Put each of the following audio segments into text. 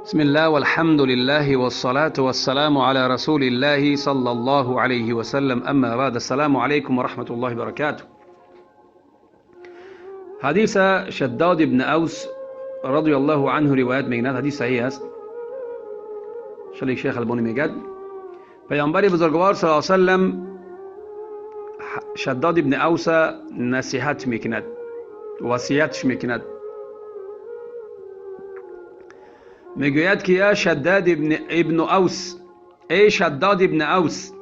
بسم الله والحمد لله والصلاة والسلام على رسول الله صلى الله عليه وسلم اما بعد السلام عليكم ورحمة الله وبركاته. حدیث شداد ابن اوس رضی الله عنه روایت میکند، حدیث صحیح است. شلیک شیخ البانی میگد پیامبر بزرگوار صلی الله علیه وسلم شداد ابن اوس نصیحت میکند، وصیتش میکند، میگوید که یا شداد ابن اوس، ای شداد ابن اوس،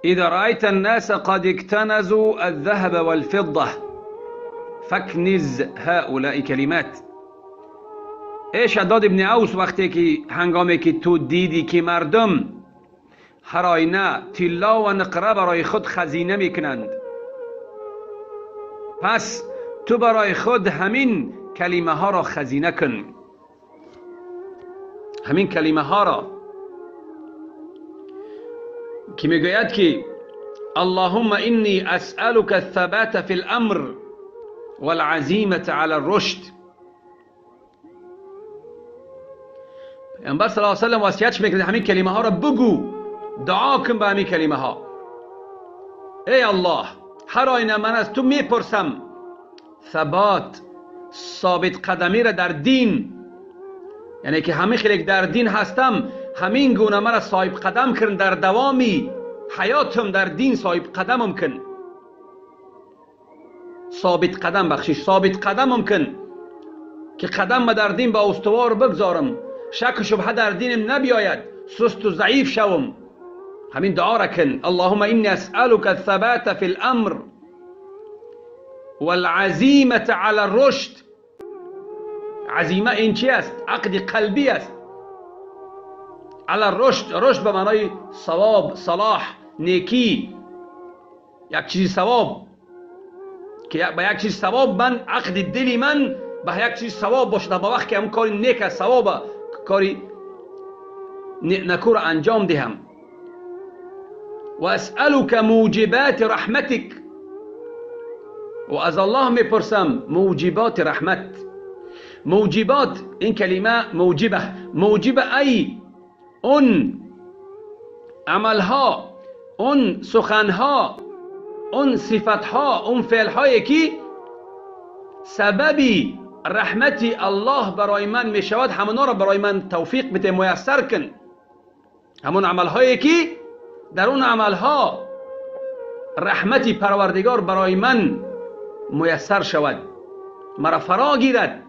اذا رأيت الناس قد اكتنزوا الذهب والفضة فاكنز هؤلاء کلمات. ای شداد ابن اوس، وقتی که هنگامی که تو دیدی که مردم هر آینه طلا و نقره برای خود خزینه میکنند، پس تو برای خود همین کلمه ها را خزینه کن. همین کلمه ها را که میگوید که اللهم انی اسألك الثبات فی الامر والعزیمة علی الرشد. پیامبر صلی الله علیه و سلم وصیتش میکنه همین کلمه ها را بگو، دعا کن به همین کلمه ها. ای الله، هر آینه من از تو میپرسم ثبات، ثابت قدمی را در دین، یعنی که همین خیلی در دین هستم، همین گونه مرا صاحب قدم کن، در دوامی حیاتم در دین صاحب قدمم کن، ثابت قدم بخشش، ثابت قدمم کن که قدم در دین با استوار بگذارم، شک و شبهه در دینم نبیاید، سست و ضعیف شوم. همین دعا را کن، اللهم انی اسألك الثبات فی الامر والعزیمة علی الرشد. عزیمه این چی است؟ عقد قلبی است. علی الرشد، رشد به معنای صواب، صلاح، نیکی، یک چیز ثواب، که به یک چیز ثواب من عقد دلی من به یک چیز ثواب باشد، با وقت که هم کاری نیک است، ثواب کاری نکو را انجام دهم. و اسألك موجبات رحمتک، و از الله میپرسم موجبات رحمت. موجبات، این کلمه موجبه، موجبه ای اون عملها، اون سخنها، اون صفتها، اون فعلهایی که سببی رحمت الله برای من می شود، همونا را برای من توفیق بده، میسر کن. همون عملهایی که در اون عملها رحمت پروردگار برای من میسر شود، مرا فرا گیرد،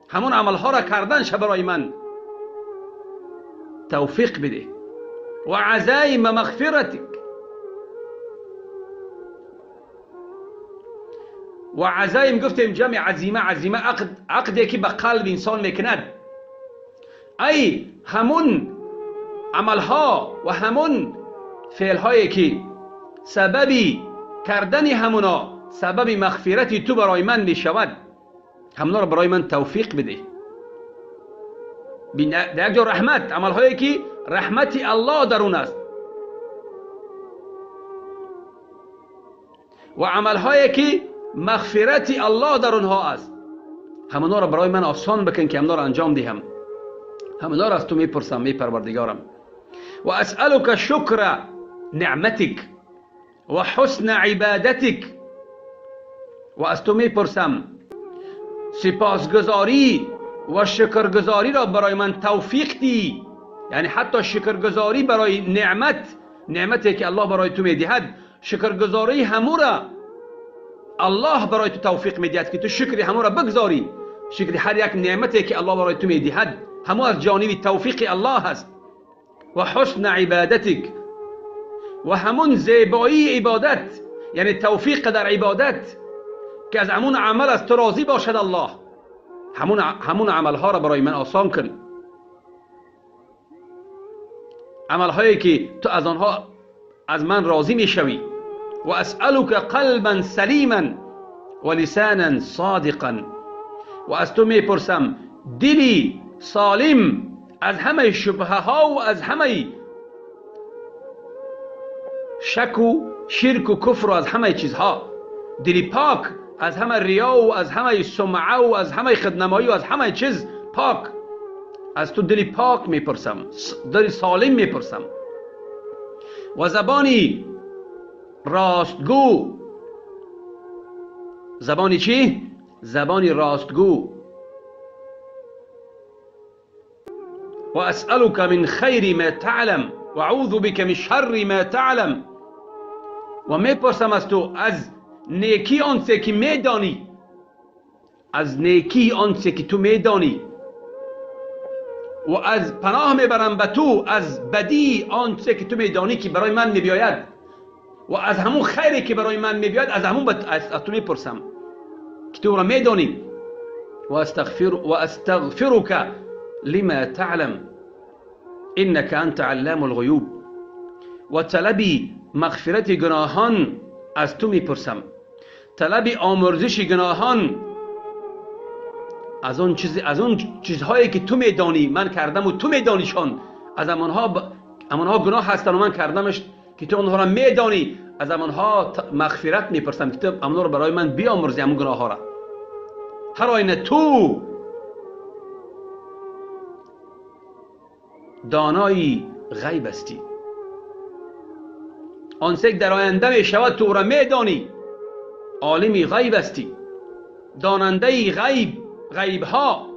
همون عملها را کردن شه برای من توفیق بده. و عزایم مغفرتک، و عزایم گفتیم جمع عزیمه، عزیمه عقد، عقدی که به قلب انسان میکند، ای همون عملها و همون فعلهایی که سببی کردن همونا سبب مغفرتی تو برای من میشود، همونا را برای من توفیق بده. در یک جا رحمت، عملهایی که رحمت الله در اون است، و عملهایی که مغفرت الله در اونها است، همونا را برای من آسان بکن که همونا را انجام دهم. همونا را از تو میپرسم ای پروردگارم. و اسألك شکر نعمتک و حسن عبادتک، و از تو میپرسم سپاسگزاری و شکرگزاری را برای من توفیق دی، یعنی حتی شکرگزاری برای نعمت، نعمتی که الله برای تو میدهد، شکرگزاری همو را الله برای تو توفیق میدهد که تو شکر همو را بگذاری. شکر هر یک نعمتی که الله برای تو میدهد همو از جانب توفیق الله است. و حسن عبادتک، و همون زیبایی عبادت، یعنی توفیق در عبادت که از همون عمل از تو راضی باشد الله، همون عملها را برای من آسان کن، عملهایی که تو از آنها از من راضی میشوی. و اسألك قلبا سلیما و لسانا صادقا، و از تو میپرسم دلی سالم از همه شبهه ها و از همه شک و شرک و کفر و از همه چیزها، دلی پاک از همه ریا و از همه سمعه و از همه خودنمایی و از همه چیز پاک، از تو دلی پاک میپرسم، دلی سالم میپرسم، و زبانی راستگو. زبانی چی؟ زبانی راستگو. و اسألك من خیر ما تعلم و اعوذ بك من شر ما تعلم. و میپرسم از تو از نیکی آنچه که میدانی، از نیکی آنچه که تو میدانی، و از پناه میبرم به تو از بدی آنچه که تو میدانی که برای من میبیاید، و از همون خیری که برای من میبیاید از همون از تو میپرسم که تو را میدانی. و استغفرك لما تعلم انك انت علام الغیوب. و طلبی مغفرت گناهان از تو میپرسم، طلب آمرزش گناهان از اون چیزهایی که تو میدانی من کردم و تو میدانیشان، از آنها گناه هستن و من کردمش که تو آنها را میدانی، از آنها مغفرت میپرسم که تو آنها را برای من بیامرزی، همون گناه ها را. هر آینه تو دانایی غیب هستی، آنچه که در آینده می شود تو را میدانی، عالمی غیب هستی، داننده غیب، غیب ها.